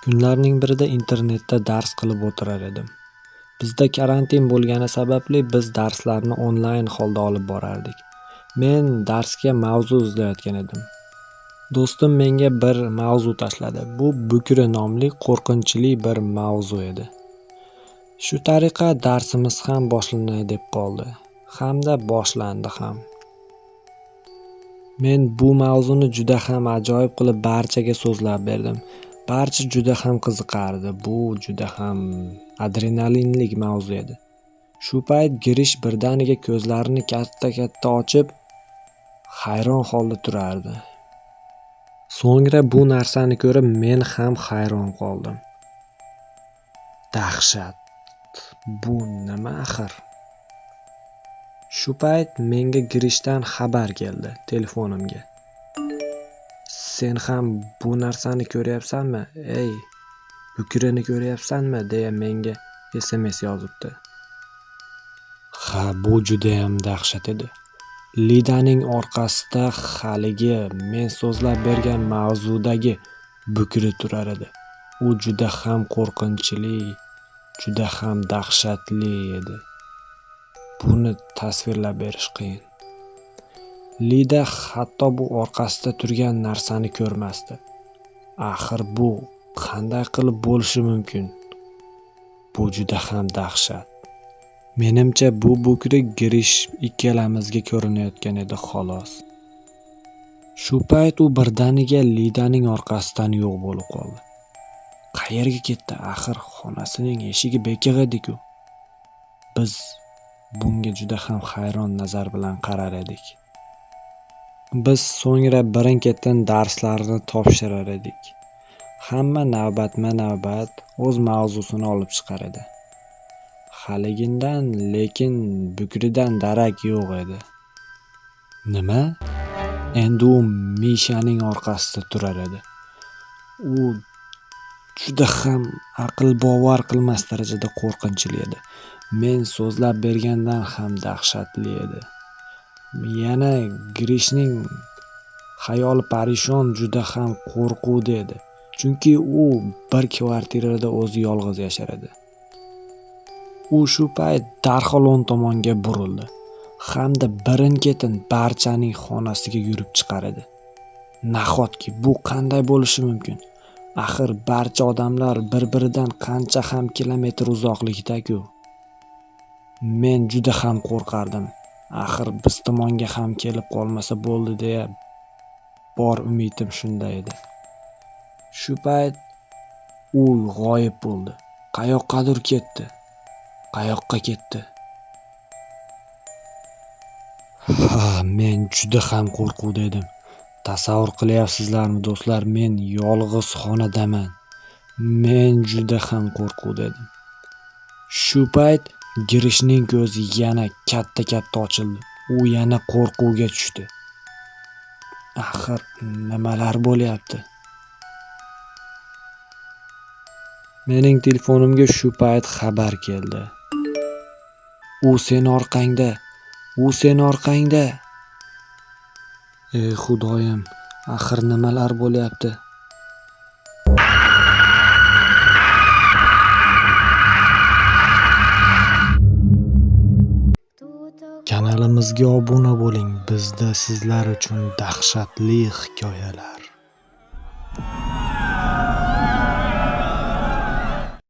Kunlarning birida internetda dars qilib o'tirar edim. Bizda karantin bo'lgani sababli biz darslarni onlayn holda olib borardik. Men darsga mavzu izlayotgan edim. Do'stim menga bir mavzu tashladi. Bu Bukri nomli qo'rqinchli bir mavzu edi. Shu tariqa darsimiz ham boshlanay deb qoldi. Hamda boshlandi ham. Men bu mavzuni juda ham ajoyib qilib barchaga so'zlab berdim. Barcha juda ham qiziqardi. Bu juda ham adrenalinlik mavzu edi. Shu payt Girish birdaniga ko'zlarini katta-katta ochib, hayron holda turardi. So'ngra bu narsani ko'rib men ham hayron qoldim. Dahshat. Bu nima axir? Shu payt menga Girishdan xabar keldi telefonimga. Sen ham bu narsani ko'ryapsanmi? Ey, bukrini ko'ryapsanmi? Deya menga SMS yozibdi. Ha, bu judayam dahshat edi. Lidaning orqasida haligi men so'zlab bergan mavzudagi bukri turar edi. U juda ham qo'rqinchli, juda ham dahshatli edi. Buni tasvirlab berish qiyin. Lida hatto bu orqasida turgan narsani ko'rmasdi. Axir bu qanday qilib bo'lishi mumkin? Bu juda ham dahshat. Menimcha bu bukri Girish ikkalamizga ko'rinayotgan edi xolos. Shu payt u birdaniga Lidaning orqasidan yo'q bo'lib qoldi. Qayerga ketdi? Axir xonasining eshigi bekiq edi-ku. Biz bunga juda ham hayron nazar bilan qarar edik. Biz so'ngra birin-ketin darslarni topshirar edik. Hamma navbatma-navbat o'z mavzusini olib chiqar edi. Haligindan lekin bukridan darak yo'q edi. Nima? Endi u Mishaning orqasida turar edi. U juda ham aql bovar qilmas darajada qo'rqinchli edi. Men so'zlab bergandan ham dahshatli edi. Yana Girishning xayoli parishon, juda ham qo'rquvda edi. Chunki u bir kvartirada o'zi yolg'iz yashar edi. U shu payt darhol o'ng tomonga burildi hamda birin-ketin barchaning xonasiga yurib chiqar edi. Nahotki bu qanday bo'lishi mumkin? Axir barcha odamlar bir-biridan qancha ham kilometr uzoqlikda-ku. Men juda ham qo'rqardim. Axir biz tomonga ham kelib qolmasa bo'ldi deya bor umidim shunda edi. Shu payt u g'oyib bo'ldi. Qayoqqadir ketdi. Qayoqqa ketdi? Ha, men juda ham qo'rquvda edim. Tasavvur qilyapsizlarmi do'stlar, men yolg'iz xonadaman. Men juda ham qo'rquvda edim. Shu payt Girishning ko'zi yana katta-katta ochildi. U yana qo'rquvga tushdi. Axir nimalar bo'lyapti? Mening telefonimga shu payt xabar keldi. U seni orqangda, u seni orqangda. Ey Xudoyim, axir nimalar bo'lyapti? Kanalimizga obuna bo'ling. Bizda sizlar uchun dahshatli hikoyalar.